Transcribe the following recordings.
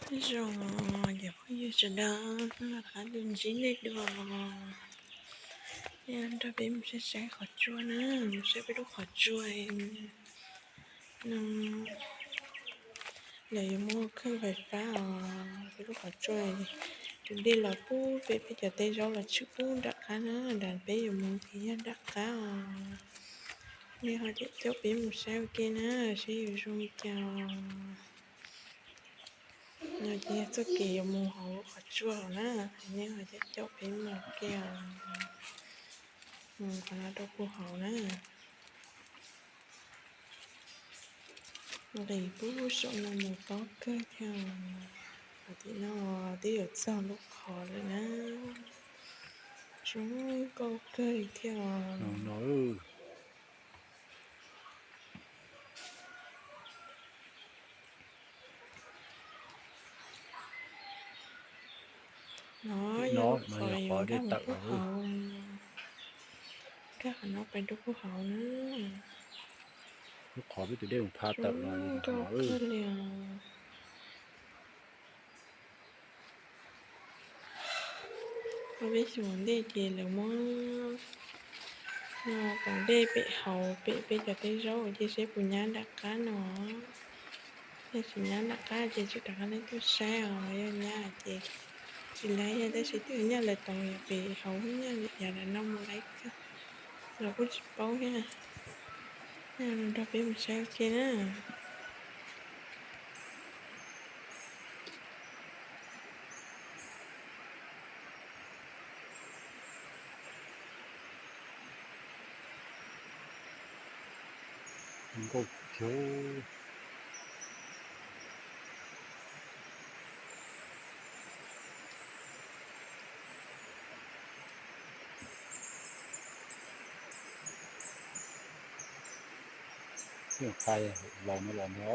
Zoo, cov phooj ywg sawv daws, hnub no rov qab los ntsib nej dua. Nrog peb mus saib saib qhov tsua na, mus saib peb lub qhov tsua no. Lawv yuav muab khawb fais fab os, peb lub qhov tsua. Tus dej los pub peb, peb cov teb zaub los tshwm pub nram qab na, nram peb yuav mus ces yog nram qab os. Nej ho caum caum peb mus saib ua ke na, saib yuav zoo li cas. No ces yog txoj kev yuav mus hauv lub qhov tsua na, nej ho caum caum peb mus ua ke os. Mus qhov no rau puag hauv na. Nqis pub saum no mus tob kawg thiab. Qhov tim no twb yuav txog lub qhov lawm na. Zoo nkauj kawg li thiab os. No yog qhov yuav nkag mus puag hauv, nkag qhov no pais rau puag hauv na. Lub qhov peb tus dej mus phab tawm no nkauj kawg li os. Peb xyuas ntej ces lawv muab no tom ntej pem hauv pem peb cov teb zaub ces seb puas nyab nram qab no. Yog tsis nyab nram qab ces tsis rov qab nej tuaj saib os, yog nyab ces tsis laib, tab sis twb yog nyaj lawv toov yog pem hauv nyaj lawv yav nram no mus laib kawg los kuj tsis paub thiab. Nrog peb mus saib ua ke na. Nkauj kawg. Qhov laus no los no.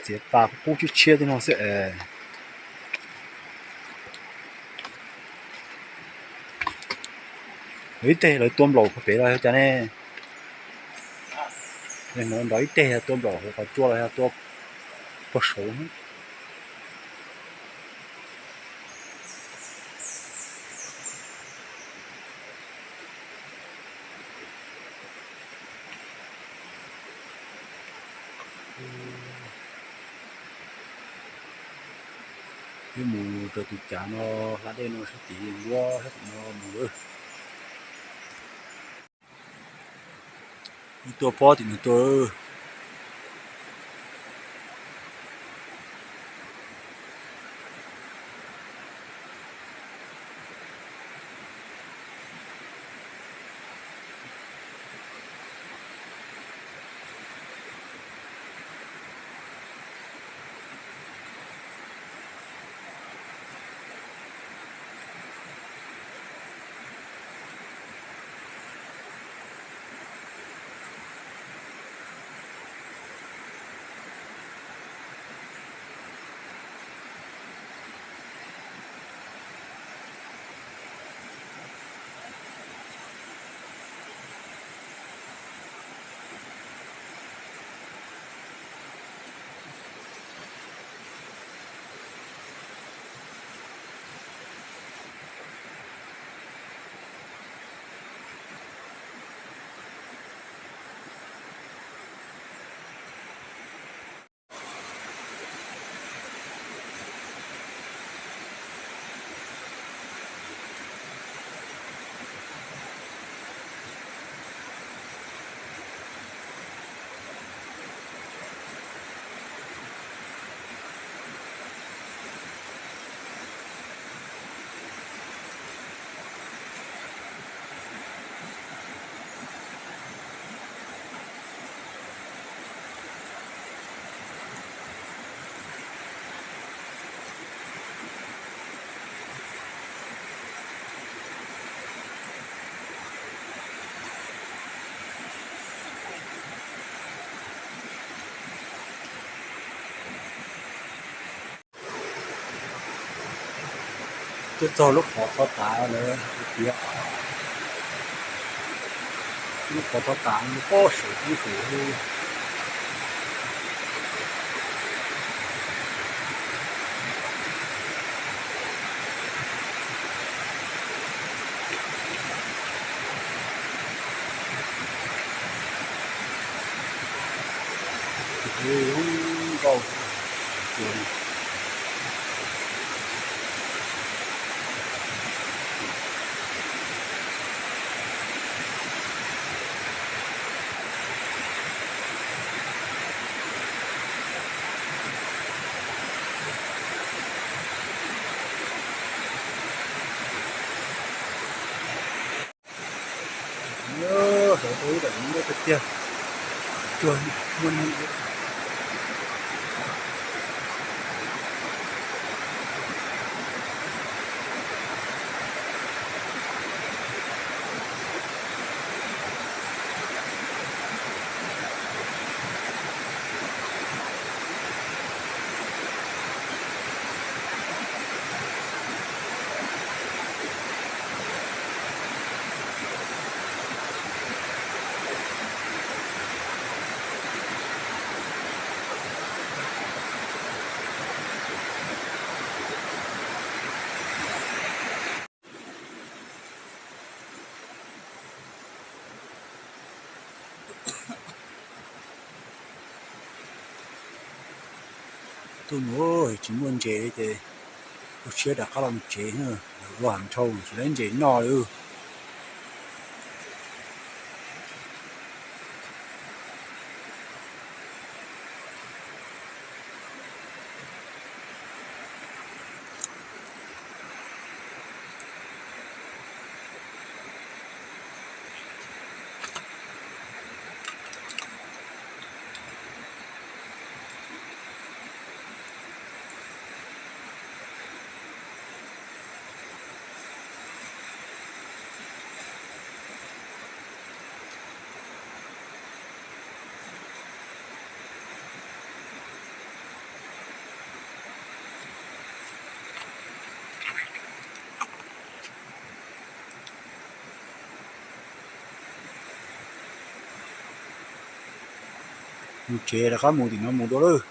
Txiav tas qub tshiab tshiab tej no xwb es. Lawv ib teg lawv tua nplaum pem los yog cas ne? Nrov ib teg yog tua nplaum hauv qhov tsua los yog tua puag saud. Peb mus rau tus cav no, hla dej no sab tim npua sab tim no mus lawm. Ib tuaj pob tim no tuaj. Twb txog lub qhov thov tas lawm tiag. Lub qhov thov tas pob saum ub saum. Zoo nkauj. Hlawv tau ib daim nyob tiag tiag. Cuag muaj neeg. Tuaj mus tsis muaj ntses ces ua siab rov qab los tsev, lawv ua heev dhau tsis muaj ntses noj li. Mus tsev rov qab mus tim no mus dua lawm.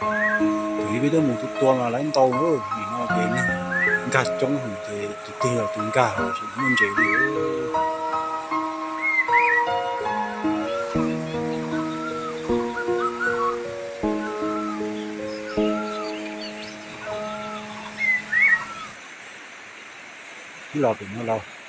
Tus ib peb tuaj mus tua tua mas lawv ntau, nim no ces neeg nkag coob ces tus twg los tus nkag, tsis muaj ntses li. Ib los pem no los